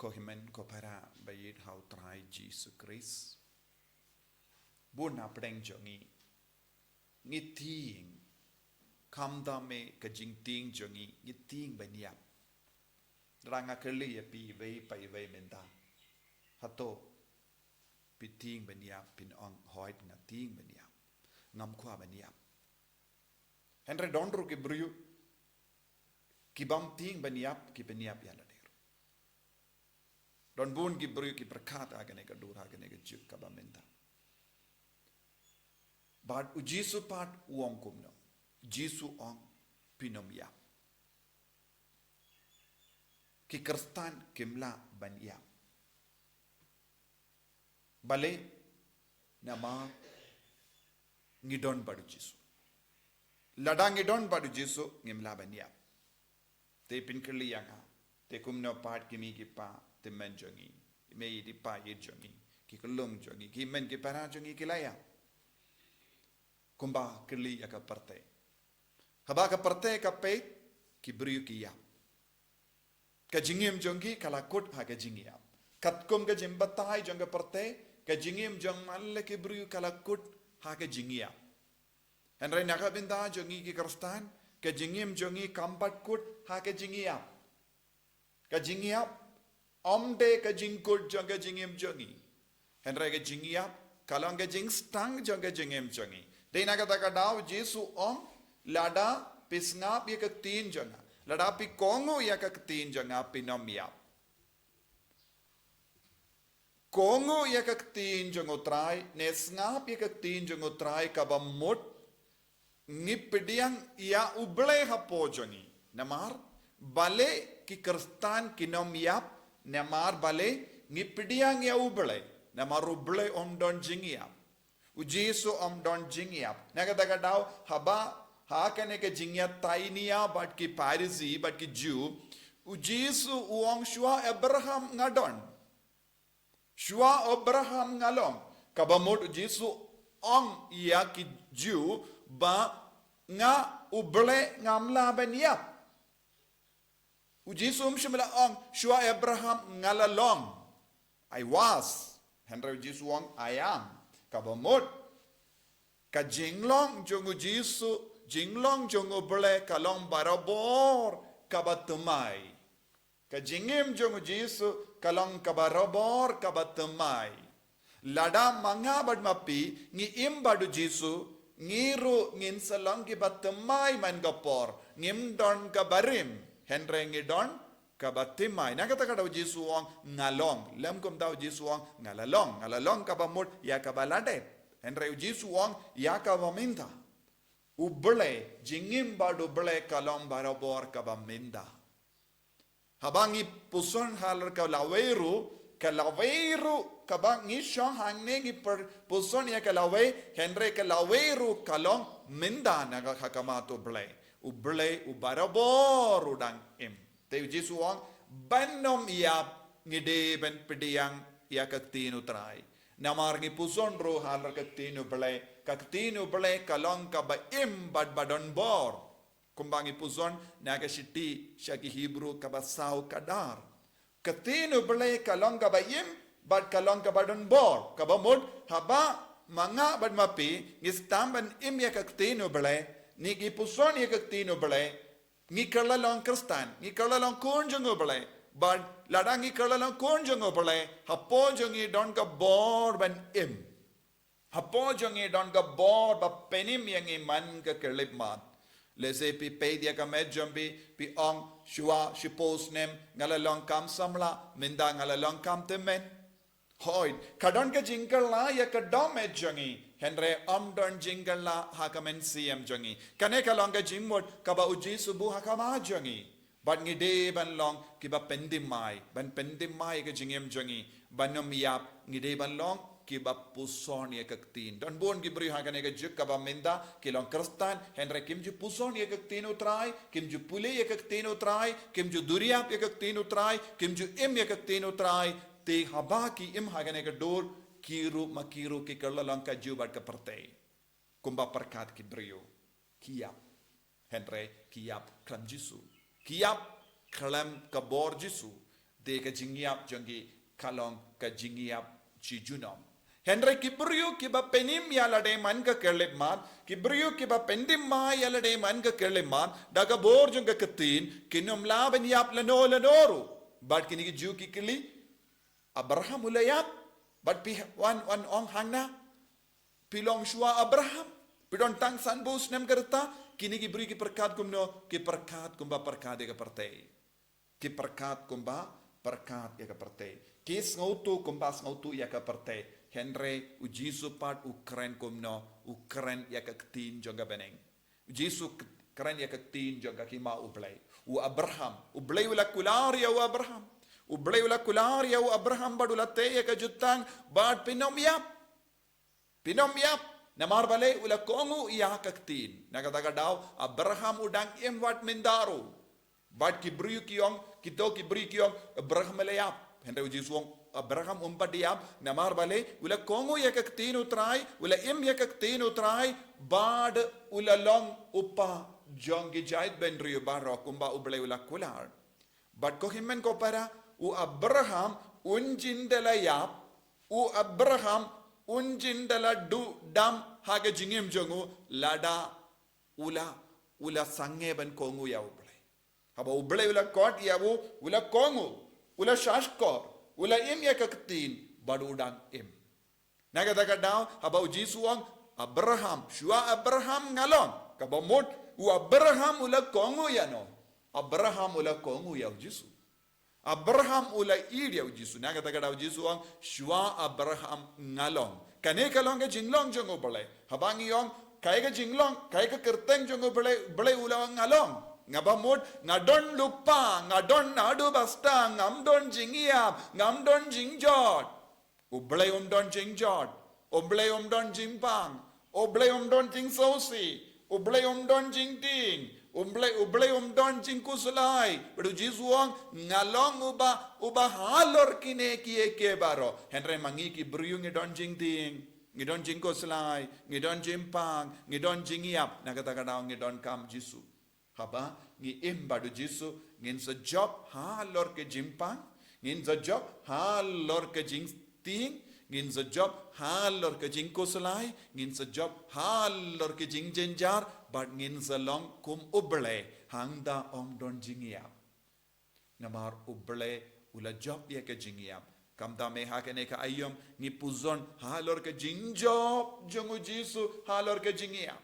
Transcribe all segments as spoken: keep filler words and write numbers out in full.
Ko hynmen ko para ba ïeit ha u Trai Jisu Khrist. Bun na pdeng jong ngi, ngi tieng, khamtam eh ka jingtieng jong ngi, ngi tieng ban ïap. Hynrei nga kylli ïa phi iwei pa iwei mynta, hato phi tieng ban ïap? Phin ong, hooid nga tieng ban ïap, ngam kwah ban ïap. Hynrei don ruh ki briew ki bym tieng ban ïap, ki pynïap ïa lade ruh. Don bun ki briew ki pyrkhat ha kane ka dur, ha kane ka juk kaba mynta. Bad u Jisu pat u ong kumno? U Jisu u ong, phin ym ïap. Ki Khristan kim lah ban ïap. Balei? Namar ngi don bad u Jisu. Lada ngi don bad u Jisu, ngim lah ban ïap. Te phin kylli ïa nga, te kumno pat ki mei ki pa tymmen jong ngi, ki mei ki pa ïeit jong ngi, ki khyllung jong ngi, ki hynmen ki para jong ngi ki la ïap? Kumba kylli ïa ka pyrthei. Haba ka pyrthei ka peit, ki briew ki ïap. Ka jingim jong ki ka la kut ha ka jingïap. Katkum ka jingbatai jong ka pyrthei, ka jingim jong man la ki briew ka la kut ha ka jingïap. Hynrei na ka bynta jong ngi ki Khristan, ka jingim jong ngi kam pat kut ha ka jingïap. Ka jingïap ym dei ka jingkut jong ka jingim jong ngi. Hynrei ka jingïap ka long ka jingsdang jong ka jingim jong ngi. Dei na kata ka daw u Jisu u ong, lada phi sngap ïa ka ktien jong nga, lada phi kohnguh ïa ka ktien jong nga, phin ym ïap. Kohnguh ïa ka ktien jong u Trai, ne sngap ïa ka ktien jong u Trai kaba mut ngi pdiang ïa u Blei hapoh jong ngi. Namar balei ki Khristan kin ym ïap? Namar balei? Ngi pdiang ïa u Blei. Namar u Blei um don jingïap. U Jisu um don jingïap. Na kata ka daw, haba ha kane ka jingïatainia bad ki Pharisi bad ki Jiw, u Jisu u ong, shuwa Abraham nga don. Shuwa Abraham nga long. Kaba mut u Jisu u ong ïa ki Jiw ba nga, u Blei, ngam lah ban ïap. U Jisu um shym la ong, shuwa Abraham nga la long. I was. Hynrei u Jisu u ong, I am. Kaba mut ka jinglong jong u Jisu, jinglong jong u Blei ka long barabor kaba thymmai. Ka jingim jong u Jisu ka long kaba barabor kaba thymmai. Lada ma nga bad ma phi ngi im bad u Jisu, ngi ruh ngin sa long kiba thymmai man ka por. Ngim don kaba rim, hynrei ngi don kaba thymmai. Na kata ka daw u Jisu u ong, nga long. Lym kumta, u Jisu u ong, nga la long. Nga la long kaba mut ïa kaba la dep. Hynrei u Jisu u ong, ïa kaba mynta. U Blei, jingim bad u Blei ka long barabor kaba mynta. Haba ngi puson halor ka lawei ruh, ka lawei ruh kaba ngi shong hangne ngi pur-, puson ïa ka lawei, hynrei ka lawei ruh ka long mynta na ka, ha khmat u Blei. U Blei u barabor u dang im. Te u Jisu u ong, ban ym ïap ngi dei ban pdiang ïa ka ktien u Trai. Namar ngi puson ruh halor ka ktien u Blei, ka ktien u Blei ka long kaba im bad ba don bor. Kumba ngi puson na ka shithi sha ki Hebru kaba saw, ka dar. Ka ktien u Blei ka long kaba im bad ka long kaba don bor. Kaba mut haba ma nga bad ma phi ngi sdang ban im ïa ka ktien u Blei, ngi puson ïa ka ktien u Blei, ngi kylla long Khristan, ngi kylla long khun jong u Blei. Bad lada ngi kylla long khun jong u Blei, hapoh jong ngi don ka bor ban im. Hapoh jong ngi don ka bor ba pynim ïa ngi man ka khyllipmat. Lehse phi peit ïa ka met jong phi, phi ong, shuwa shiphew snem nga la long kam samla, mynta nga la long kam tymmen. Hooid, ka don ka jingkylla ïa ka dohmed jong ngi, hynrei ym don jingkylla ha ka mynsiem jong ngi. Kane ka long ka jingmut kaba u Jisu u buh ha khmat jong ngi. Bad ngi dei ban long kiba pynthymmai, ban pynthymmai ka jingim jong ngi, ban ym ïap, ngi dei ban long kiba puson ïa ka ktien. Don bun ki briew ha kane ka juk kaba mynta ki long Khristan, hynrei kim ju puson ïa ka ktien u Trai, kim ju pule ïa ka ktien u Trai, kim ju duriap ïa ka ktien u Trai, kim ju im ïa ka ktien u Trai. Te haba ki im ha kane ka dur, ki ruh ma ki ruh ki kylla long kajuh bad ka pyrthei. Kumba pyrkhat ki briew, ki ïap. Hynrei ki ïap khlem Jisu. Ki ïap khlem ka bor Jisu. Te ka jingïap jong ki ka long ka jingïap shi junom. Hynrei ki briew kiba pynim ïa lade man ka khyllipmat, ki briew kiba pyndem ïa lade man ka khyllipmat da ka bor jong ka ktien, kin ym lah ban ïap lano lano ruh. Bad kine ki Jiw ki kylli, Abraham u la ïap, bad phi wan wan ong hangna, phi long shuwa Abraham, phi don tang sanphew snem ka rta. Kine ki briew ki pyrkhat kumno? Ki pyrkhat kumba pyrkhat ïa ka pyrthei. Ki pyrkhat kumba pyrkhat ïa ka pyrthei. Ki sngewthuh kumba sngewthuh ïa ka pyrthei. Hynrei u Jisu pat u kren kumno? U kren ïa ka ktien jong ka bneng. U Jisu k-, kren ïa ka ktien jong ka hima U Blei. U Abraham, U Blei u la kular ïa u Abraham. U Blei u la kular ïa u Abraham bad u la tei ïa ka jutang bad phin ym ïap. Phin ym ïap, namar balei? U la kohnguh ïa ka ktien. Na kata ka daw Abraham u dang im wat mynta ruh. Bad ki briew ki ong, kito ki briew ki ong, Abraham la ïap. Hynrei u Jisu u ong, Abraham um pat ïap, namar balei? U la kohnguh ïa ka ktien U Trai, u la im ïa ka ktien U Trai, bad u la long u pa jong ki jaitbynriew baroh kumba U Blei u la kular. Bad ko hynmen ko para, u Abraham un jin da la ïap, u Abraham un jin da la duh dam ha ka jingim jong u, lada u la, u la sangeh ban kohnguh ïa U Blei. Haba U Blei u la khot ïa u, u la kohnguh, u la shahshkor, u la im ïa ka ktien, bad u dang im. Na kata ka daw, haba u Jisu u ong, Abraham, shuwa Abraham nga long. Kaba mut, u Abraham u la kohnguh ïano? Abraham u la kohnguh ïa u Jisu. Abraham u la ïeit ïa u Jisu. Na kata ka daw u Jisu u ong, shuwa Abraham nga long. Kane ka long ka jinglong jong U Blei. Haba ngi ong, kaei ka jinglong, kaei ka kyrteng jong U Blei, Blei u la ong nga long. Kaba mut, nga don lypa, nga don naduh ba stad, ngam don jingïap, ngam don jingjot. U Blei um don jingjot, U Blei um don jingpang, U Blei um don jingsngewsih, U Blei um don jingtieng, U Blei, U Blei um don jingkhuslai. Bad u Jisu u ong, nga long uba, uba halor kine kiei kiei baroh. Hynrei ma ngi ki briew ngi don jingtieng, ngi don jingkhuslai, ngi don jingpang, ngi don jingïap. Na kata ka daw ngi donkam Jisu. Haba ngi im bad u Jisu, ngin sa jop halor ka jingpang, ngin sa jop halor ka jingtieng, ngin sa jop halor ka jingkhuslai, ngin sa jop halor ka jingjynjar, bad ngin sa long kum U Blei hangta ym don jingïap. Namar U Blei u la jop ïa ka jingïap. Kumta mynta ha kane ka aïom ngi pynshong halor ka jingjop jong u Jisu halor ka jingïap.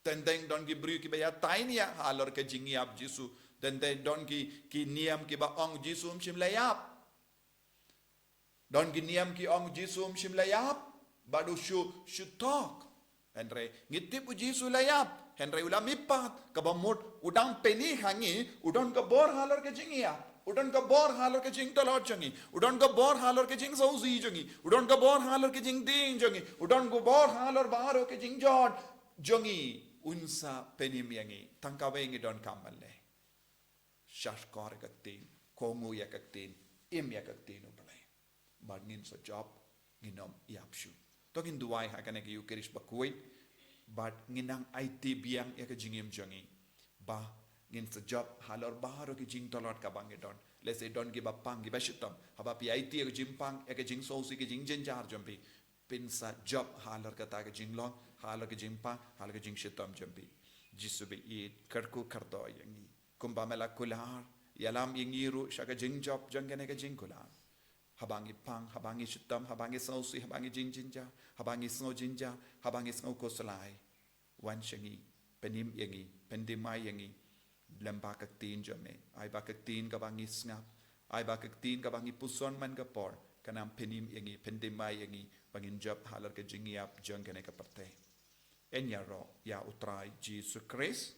Teng teng don ki briew kiba ïa tainia halor ka jingïap Jisu. Teng teng don ki, ki niam kiba ong Jisu um shym la ïap. Don ki niam ki ong Jisu um shym la ïap. Bad u shu, shu thok. Hynrei ngi tip u Jisu la ïap. Hynrei u la mihpat. Kaba mut u dang pyni ha ngi, u don ka bor halor ka jingïap. U don ka bor halor ka jingtlot jong ngi. U don ka bor halor ka jingsngewsih jong ngi. U don ka bor halor ka jingtieng jong ngi. U don ka bor halor baroh ka jingjot jong ngi. Un sa pynim ïa ngi. Tang kawei ngi donkam ban leh. Shahshkor ïa ka ktien. Kohnguh ïa ka ktien. Im ïa ka ktien U Blei. Bad ngin sa jop, ngin ym ïap shuh. To ngin duwai ha kane ka Eucharist bakhuid. Bad ngin nang aiti biang ïa ka jingim jong ngi. Ba ngin sa jop halor baroh ki jingtlot kaba ngi don. Lehse don kiba pang kiba shitom. Haba phi aiti ïa ka jingpang, ïa ka jingsngewsih, ka jingjynjar jong phi. Phin sa jop halor kata ka jinglong, halor ka jingpang, halor ka jingshitom jong phi. Jisu ba ïeit, kyrkhu kyrdoh ïa ngi. Kumba me la kular, ïalam ïa ngi ruh sha ka jingjop jong kane ka jingkular. Haba ngi pang, haba ngi shitom, haba ngi sngewsih, haba ngi jingjynjar, haba ngi sngew jynjar, haba ngi sngew khuslai. Wan sha ngi, pynim ïa ngi, pyndem ïa ngi. Lem ba ka ktien jong me, ai ba ka ktien kaba ngi sngap, ai ba ka ktien kaba ngi puson man ka por, kan nang pynim ïa ngi, pyndem ïa ngi, ba ngin jop halor ka jingïap jong kane ka pyrthei. Yn ïaroh ïa U Trai Jisu Khrist.